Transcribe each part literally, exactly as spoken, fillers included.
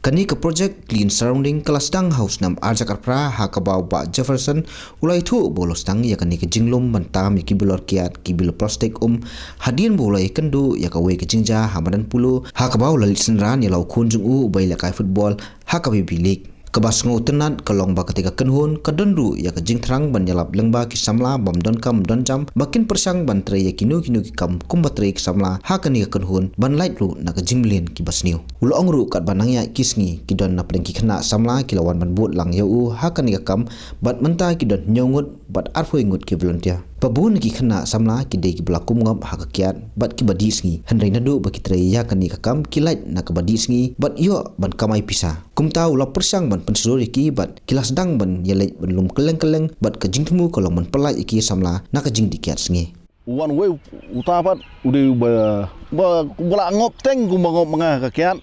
Kane ka project Clean Surrounding ka la sdang ha u snem arhajar khatphra, ha kaba u Bah Jefferson u la ïathuh ba u la sdang ïa kane ka jinglum ban tam ïa ki bilor kiad, ki bilor plastik um, hadien ba u la ïakynduh ïa kawei ka jingjia ha madan polo, ha kaba u la leit synran ïa la u khun jong u uba ïalehkai football ha ka B B League. Kaba sngewtynnat ka long ba katei ka kynhun ka don ruh ïa ka jingthrang ban ïalap lyngba ki samla bym don kam don jam, ba kin pyrshang ban trei ïa kino kino ki kam kumba trei ki samla ha kane ka kynhun, ban lait ruh na ka jingmlien kiba sniew. U la ong ruh katba nang ïaid ki sngi ki don na pdeng ki khynnah samla ki la wan ban bud lang ïa u ha kane ka kam, bad mynta ki don hynñiew ngut bad arphew ngut ki volunteer. Ba bun ki khynnah samla ki dei kiba la kum ngop ha ka kiad bad kiba dih sngi, hynrei naduh ba ki trei ïa kane ka kam ki lait na kaba dih sngi bad ïoh ban kamai pisa. Kumta u la pyrshang ban pynshlur ïa ki bad ki la sdang ban ïaleit ban lum kylleng kylleng, bad ka jingthmu ka long ban pyllait ïa ki samla na ka jingdih kiad sngi. U wan uwei uta pat u dei uba, ba, ba la ngop teng kumba ngop ma nga ha ka kiad.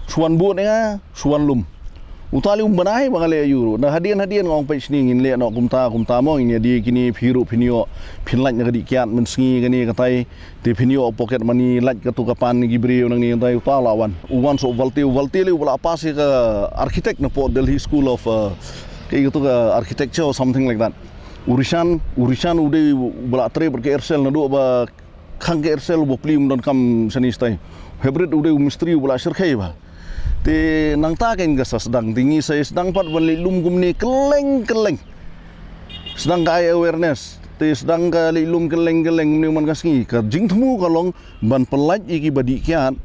Shu wan bud ïa nga, shu wan lum. Uta lei um bnai ba nga leh aïu ruh. Na hadien hadien nga ong peit shini ngin leh noh kumta kumta mo, ngin ïadie kine, phi ruh phin ïoh, phin lait na ka dih kiad mynsngi kane katai. Te phin ïoh pocket money, lait katu ka pan ki briew nangne nantai. Uta u la wan. U wan sha u Valte, u Valte lei uba la pass ïa ka architect na pdeng Delhi School of, uh, kaei katu ka architecture or something like that. U Rishan, u Rishan u dei uba la trei bad ka Aircel naduh ba khang ka Aircel, uba plie um don kam shane shatai. Hybrid u dei u mistri uba la shyrkhei bha. Te nangta kein ka sa sdang, te ngi sa sdang pat ban leit lum kumne kylleng kylleng. Sdang ka ai awareness, te sdang ka leit lum kylleng kylleng kumne man ka sngi. Ka jingthmu ka long ban pyllait ïa kiba dih kiad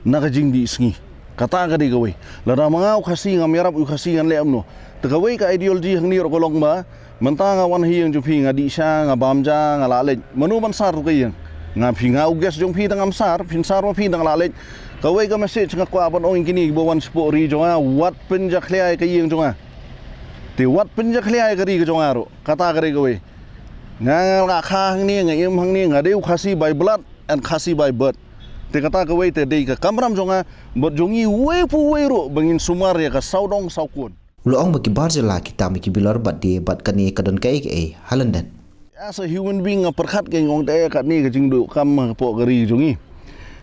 na ka jingdih sngi. Kata ka dei kawei. Lada ma nga u Khasi ngam ïarap ïa u Khasi ngan leh kumno? Te kawei ka ideology hangne ruh ka long ba mynta nga wan ha ïing jong phi, nga dih sha, nga bam ja, nga lah leit. Mano ban sar ruh ka ïing? Nga, phi, nga u guest jong phi, tang ngam sar, phin sar ma phi tang lah leit. Kawei ka message nga kwah ban ong ïa kine kiba wan shapoh ri jong nga, wat pynjakhlia ïa ka ïing jong nga. Te wat pynjakhlia ïa ka ri ka jong nga ruh. Kata ka dei kawei. Nga, nga la kha hangne, nga im hangne, nga dei u Khasi by blood and Khasi by birth. Te kata kawei te dei ka kamram jong nga bad jong ngi uwei pa uwei ruh ba ngin sumar ïa ka sawdong sawkun. U la ong ba ki bar jylla ki tam ïa ki bilor bad die, bad kane ka don kaei kaei ha lyndet. As a human being nga pyrkhat, ka ong te katne ka jingduh kam hapoh ka ri jong ngi.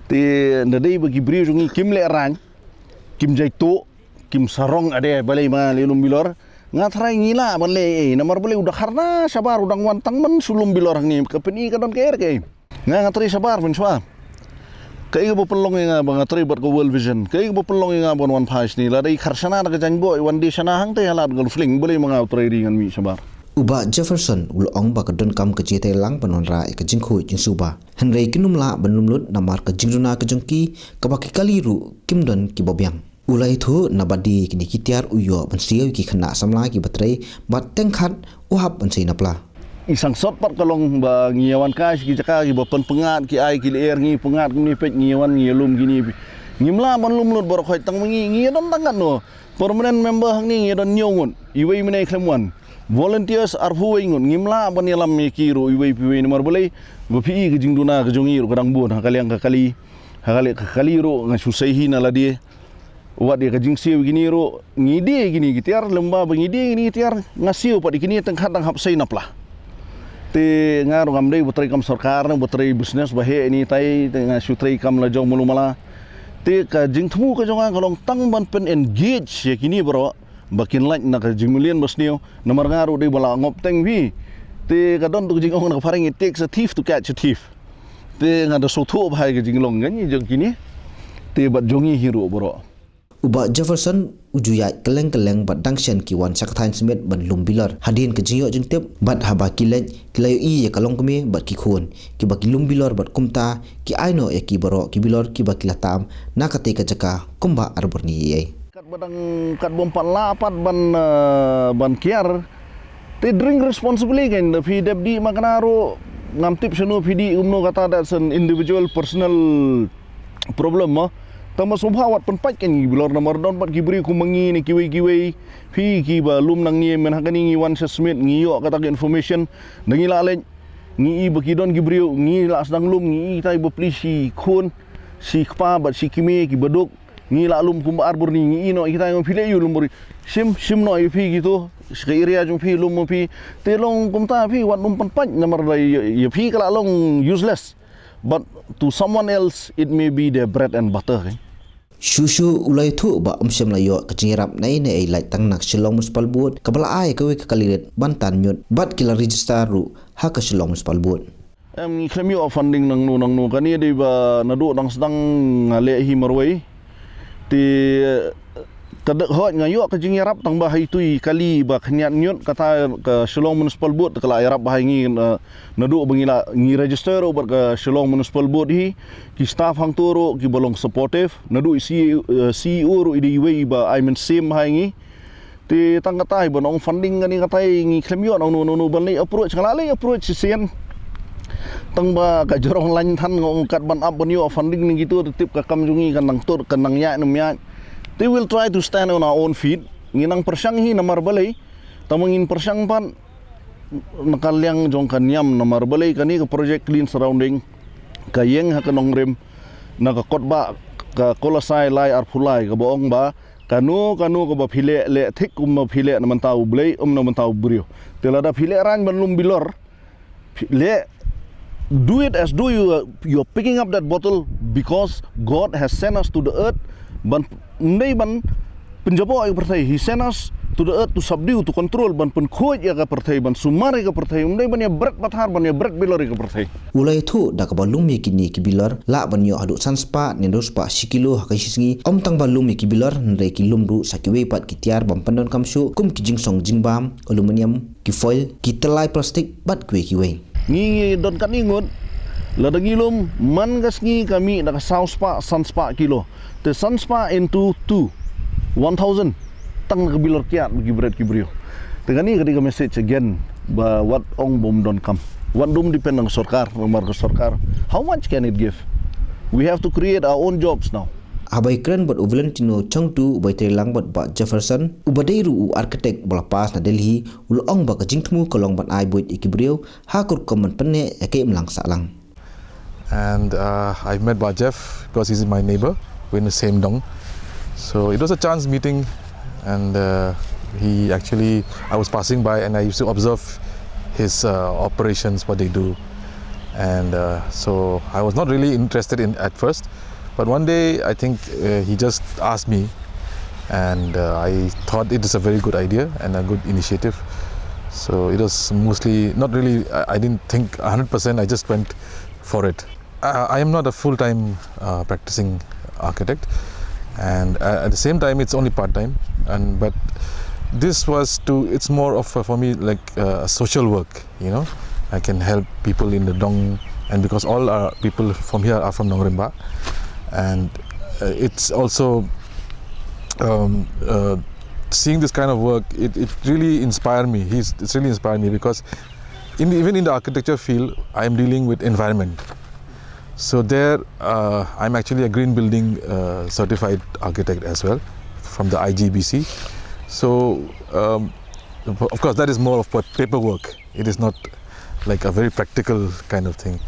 Te nda dei ba ki briew jong ngi kim lehraiñ, kim jaituh, kim sarong, ade balei ma leh lum bilor. Nga tharai ngi lah ban leh ei ei, namar balei u da kharna shabar u dang wan tang ban shu lum bilor hangne, ka pyni ka don kaei kaei. Nga, nga trei shabar pynshwa. Kaei kaba pynlong ïa nga ba nga trei bad ka World Vision? Kaei kaba pynlong ïa nga ban wan phai shane? Lada i khar shana da ka jaiñbhoh, i wan die shana hangtei ha lad Golf Link, balei ma nga u trai ri ngan mih shabar? U Bah Jefferson u la ong ba ka donkam ka jingïatreilang ban wanrah ïa ka jingkhuid jingsuba. Hynrei kin ym lah ban lum lut namar ka jingduna ka jong ki, kaba ki kali ruh kim don kiba biang. U la ïathuh na ba die kine ki tiar u ïoh ban siew ïa ki khynnah samla kiba trei, bad teng khat u hap ban sei na pla. I sangsot pat ka long ba ngi ïa wan kai sha ki jaka kiba pynpyngngad, ki ai ki lyer, ngi pyngngad kumne, peit ngi ïa wan ngi ïa lum kine. Ngim lah ban lum lut baroh khoit, tang ma ngi, ngi ïa don tang katno. Permanent member hangne ngi ïa don hynñiew ngut, iwei mynne khlem wan. Volunteers arphew wei ngut, ngim lah ban ïalam ïa ki ruh iwei pa iwei, namar balei? Ba phi i ka jingduna ka jong ngi ruh ka dang bun ha ka liang ka kali. Ha ka liang ka kali ruh nga shu sei hi na lade. Wat ïa ka jingsiew ïa kine ruh, ngi die ïa kine ki tiar, lem ba ba ngi die ïa kine ki tiar, nga siew pat ïa kine, teng khat dang hap sei na pla. Te nga ruh ngam dei ba trei kam sorkar ne ba trei business ba heh ïa kine tai, te nga shu trei kam la jong malu mala. Te ka jingthmu ka jong nga ka long tang ban pyn engage ïa kine baroh ba kin lait na ka jingmlien ba sniew, namar nga ruh dei ba la ngop teng phi. Te ka don tu ka jingong na ka phareng, it takes a thief to catch a thief. Te nga da sngewthuh bha ïa ka jinglong ka jong kine. Te bad jong ngi hi ruh baroh. U Bah Jefferson u ju ïaid kylleng kylleng bad dang shen ki wan sha ka thaiñ Smit ban lum bilor. Hadien ka jingïoh jingtip bad haba ki leit ki la ïohi ïa ka longkmie bad ki khun kiba ki lum bilor bad kumta ki ai noh ïa ki baroh ki bilor kiba ki la tam na katei ka jaka kumba ar bor ngi ei. Katba dang, katba ym pat lah pat ban, eh, ban kiar. Te drink responsibly kan, da phi dep dih makna ruh ngam tip shano phi dih kumno, kata that's an individual personal problem mo. Tang ba sngewbha wat pynpait kan ki bilor, namar don pat ki briew kum ma ngi ne kiwei kiwei. Phi kiba lum nangne, mynta hangne ngi wan sha Smit ngi ïoh kata ka information. Da ngi lah leit ngi i ba ki don ki briew, ngi lah sdang lum, ngi i kitai ba plie shi khun, shi kpa bad shi kmie kiba duk. Ngi lah lum kumba ar bor ni, ngi i noh ïa kitai, ngi ong phi leh ïa u lum bor ni. Shim, shim noh ïa phi kito, sha ka area jong phi lum ma phi. Te long kumta phi wat nym pynpait namar ba ïa, ïa phi ka lah long useless. But to someone else it may be their bread and butter, eh. Shuh shuh u la ïathuh ba um shym la ïoh ka jingïarap na ei na ei lait tang na ka Shillong Municipal Board kaba la ai kawei ka kali rit ban tan ñiut bad ki la register ruh ha ka Shillong Municipal Board. Em, ngi khlem ïoh funding nangno nangno, kane dei ba naduh dang sdang nga leh hi marwei. Te ka dei hooid nga ïoh ka jingïarap tang ba ha itu i kali ba khynñiat ñiut kata ka Shillong Municipal Board ka la ïarap ba ha ngi, eh, naduh ba ngi la ngi register ruh bad ka Shillong Municipal Board hi, ki staff hangto ruh kiba long supportive, naduh i C E O, eh, C E O ruh i dei iwei ba ai mynsiem ha ngi. Te tang katai ban ong funding kane katai ngi khlem ïoh nangno nangno ban leit approach, nga la leit approach shisien. Tang ba ka jrong lain than nga ong kat ban ap ban ïoh funding ne kito te tip ka kam jong ngi kan nang tur kan nang ïaid ne ym ïaid. Te we'll try to stand on our own feet. Ngi nang pyrshang hi namar balei? Tang ba ngin pyrshang pat na ka liang jong ka niam namar balei kane ka project clean surrounding ka ïeng ha ka nongrim na ka kot ba ka Kolosai lai arphew lai kaba ong ba kano kano kaba phi leh, leh thik kumba phi leh na bynta U Blei, ym na bynta u briew. Te lada phi leh rain ban lum bilor, phi leh, do it as though you are, you are picking up that bottle because God has sent us to the earth ban, ym dei ban pynjaboh ïa ka pyrthei. He sent us to the earth to subdue, to control, ban pynkhuid ïa ka pyrthei, ban sumar ïa ka pyrthei, ym dei ban ïa bret pathar, ban ïa bret bilor ïa ka pyrthei. U la ïathuh da kaba lum ïa kine ki bilor lah ban ïoh haduh san spah ne hynriew spah shi kilo ha ka shi sngi, ym tang ba lum ïa ki bilor hynrei ki lum ruh sa kiwei pat ki tiar bym pyndonkam shuh kum ki jingsong jingbam, aluminium, ki foil, ki tylli plastik bad kiwei kiwei. Ngi, ngi donkam ngut, lada ngi lum man ka sngi ka mih na ka saw spah san spah kilo. Te san spah into two, one thousand. Tang na ka bilor kiad ba ki bret ki briew. Te kane ka dei ka message again ba wat ong bym donkam. Wat dum depend na ka sorkar, namar ka sorkar, how much can it give? We have to create our own jobs now. Haba ïakren bad u Valentino Chongtu uba ïatreilang bad Bah Jefferson uba dei ruh u architect ba la pass na Delhi, u la ong ba ka jingthmu ka long ban ai buit ïa ki briew ha ka rukom ban pynneh ïa ka imlang sahlang. And uh, I met Bah Jeff because he's my neighbor. We're in the same dong. So it was a chance meeting, and uh, he actually, I was passing by and I used to observe his uh, operations, what they do. And uh, so I was not really interested in at first, but one day I think uh, he just asked me, and uh, I thought it is a very good idea and a good initiative. So it was mostly not really, I, I didn't think one hundred percent, I just went for it. Uh, I am not a full-time uh, practicing architect, and uh, at the same time, it's only part-time. And but this was to, it's more of a, for me, like uh, a social work. You know, I can help people in the dong, and because all our people from here are from Nongrimba, and uh, it's also um, uh, seeing this kind of work, it, it really inspired me. He's, it's really inspired me because in, even in the architecture field, I am dealing with environment. So there, uh, I'm actually a green building uh, certified architect as well from the I G B C. So um, of course, that is more of pa- paperwork. It is not like a very practical kind of thing.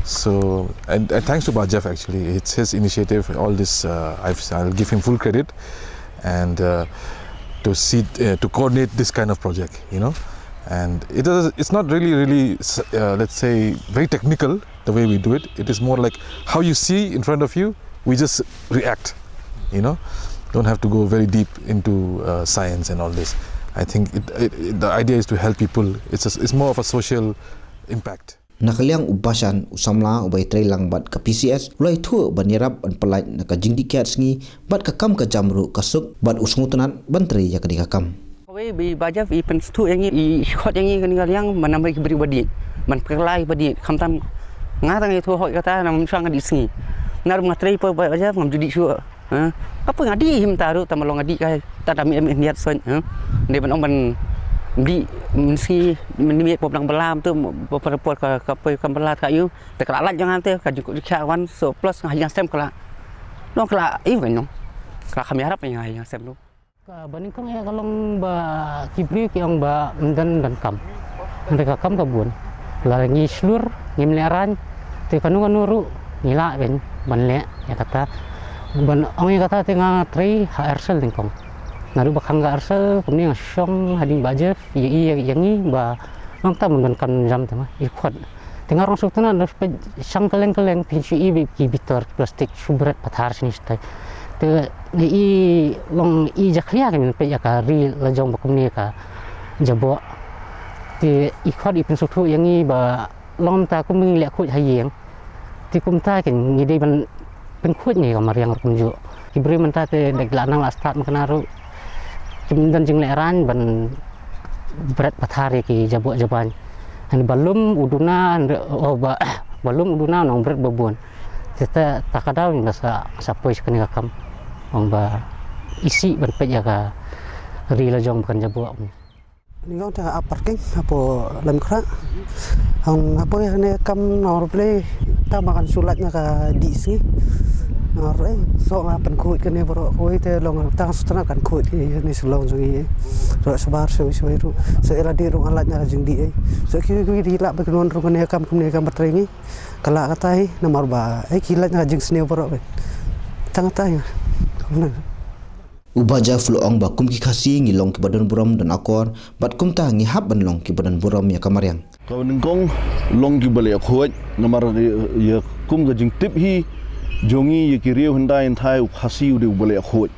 So and, and thanks to Bah Jeff, actually, it's his initiative. All this, uh, I've, I'll give him full credit, and uh, to see uh, to coordinate this kind of project, you know, and it is, it's not really really uh, let's say, very technical the way we do it. It is more like how you see in front of you, we just react, you know, don't have to go very deep into uh, science and all this. I think it, it, it, the idea is to help people. It's a, it's more of a social impact. Na ka liang u Bashan, u samla uba ïatreilang bad ka P C S, u la ïathuh ban ïarap ban pyllait na ka jingdih kiad sngi bad ka kam ka jam ruh ka suk bad u sngewtynnat ban trei ïa kane ka kam. Kawei ba i Bah Jeff i pynsngewthuh ïa ngi, i khot ïa ngi kane ka liang ban namar ki briew ba dih, ban pynkylla ba dih, khamtam nga tang ïathuh hok ïa kata namar mynshwa nga dih sngi. Nga ruh nga trei pa Bah Jeff ngam ju dih shuh. Ha? Apa nga dih hi mynta ruh, tang ba long nga dih kai, ta da mih mih niat soñ, ha? Dei ban ong ban dih mynsngi, mynmiet pop dang bala tu, pop pop ka ka poi kam bala ka ïu. Te ka la lait jong nga te ka jingkut jingkhiah wan, so plus nga ha ïing sem ka la. Nong ka la i wen nong. Ka la kham ïarap ïa nga ha ïing sem ruh. Ka banyngkong ïa ka long ba ki briew ki ong ba ym don donkam. Hynrei ka kam ka bun. Lada ngi shlur, ngim leh rain, te kano kano ruh ngi lah ban, ban leh ïa kata. Ban ong ïa kata te nga trei ha Aircel nyngkong. Naduh ba khang ka Aircel kumne nga shong hadien Bah Jeff, ïa i ïa ngi ba nangta ym don kam jam te ma i khot. Te nga rong suk tena na peit shang kylleng kylleng phin shu i ba ki bitor plastik shu bret pathar shane shatai. Te ngi i long i jakhlia ka min peit ïa ka ri la jong ba kumne ka jaboh. Te i khot i pynsngewthuh ïa ngi ba long mynta kum ngi leh khuid ha ïing. Te kumta kin ngi dei ban pynkhuid ngi ka mariang ruh kumjuh. Ki briew mynta te da ki la nang la start mynta ruh kim don jingleh rang ban bret pathar ïa ki jaboh jaban. Hynrei ba lum u duna, hynrei, oh, ba, ba lum u duna nang bret ba bun. Te ta, ta ka daw ba sa, sa poi sha kane ka kam. Ong ba isih ban peit ïa ka ri la jong ba kan jaboh. Ni ngau ta ap parking hapoh Laitumkhrah. Hang hapoh ïa kane kam nor ble ta ma kan sulat na ka di sngi. Nor eh so nga pynkhuid kane baroh kawei te long tang sutna kan khuid kane sulong jong i. Ro sabar so so ru. So ela di rong alat na ka jingdi eh. So ki ki di la ba knon rong kane kam kane kam batrei ni. Kala kata hi namar ba eh ki lait na ka jingsniew baroh. Tang kata hi. U Bah Jeff u la ong ba kum ki Khasi ngi long kiba don burom don akor, bad kumta ngi hap ban long kiba don burom ïa ka mariang. Kaba nyngkong long kiba leh khuid, namar ïa, ïa kum ka jingtip hi jong ngi ïa ki riew hyndai hynthai u Khasi u dei uba leh khuid.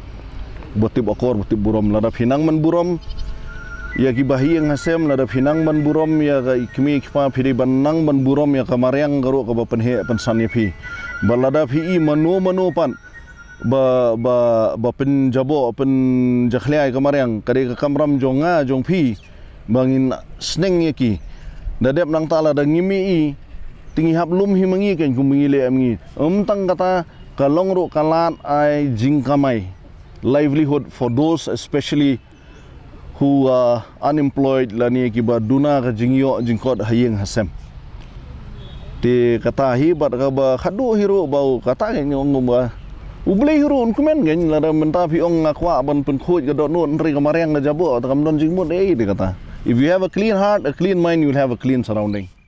Ba tip akor, ba tip burom, lada phi nang ban burom ïa kiba ha ïing ha sem, lada phi nang ban burom ïa ka i kmie i kpa, phi dei ban nang ban burom ïa ka mariang ka ruh kaba pynheh pynsan ïa phi. Ba lada phi i mano mano pat ba, ba, ba pynjaboh, pynjakhlia ïa ka mariang, ka dei ka kamram jong nga, jong phi, ba ngin sneng ïa ki. Da dep nangta lada ngim i, te ngi hap lum hi ma ngi kein kum ba ngi leh em ngi. Ym tang kata, ka long ruh ka lad ai jingkamai, livelihood for those especially who are unemployed lane kiba duna ka jingïoh jingkot ha ïing ha sem. Te kata hi bad kaba khadduh hi ruh ba u kata ka nyong ba U Blei hi ruh un kmen kein, lada mynta phi ong nga kwah ban pynkhuid ka dohnud hynrei ka mariang ka jaboh, te kam don jingmut ei te kata. If you have a clean heart, a clean mind, you will have a clean surrounding.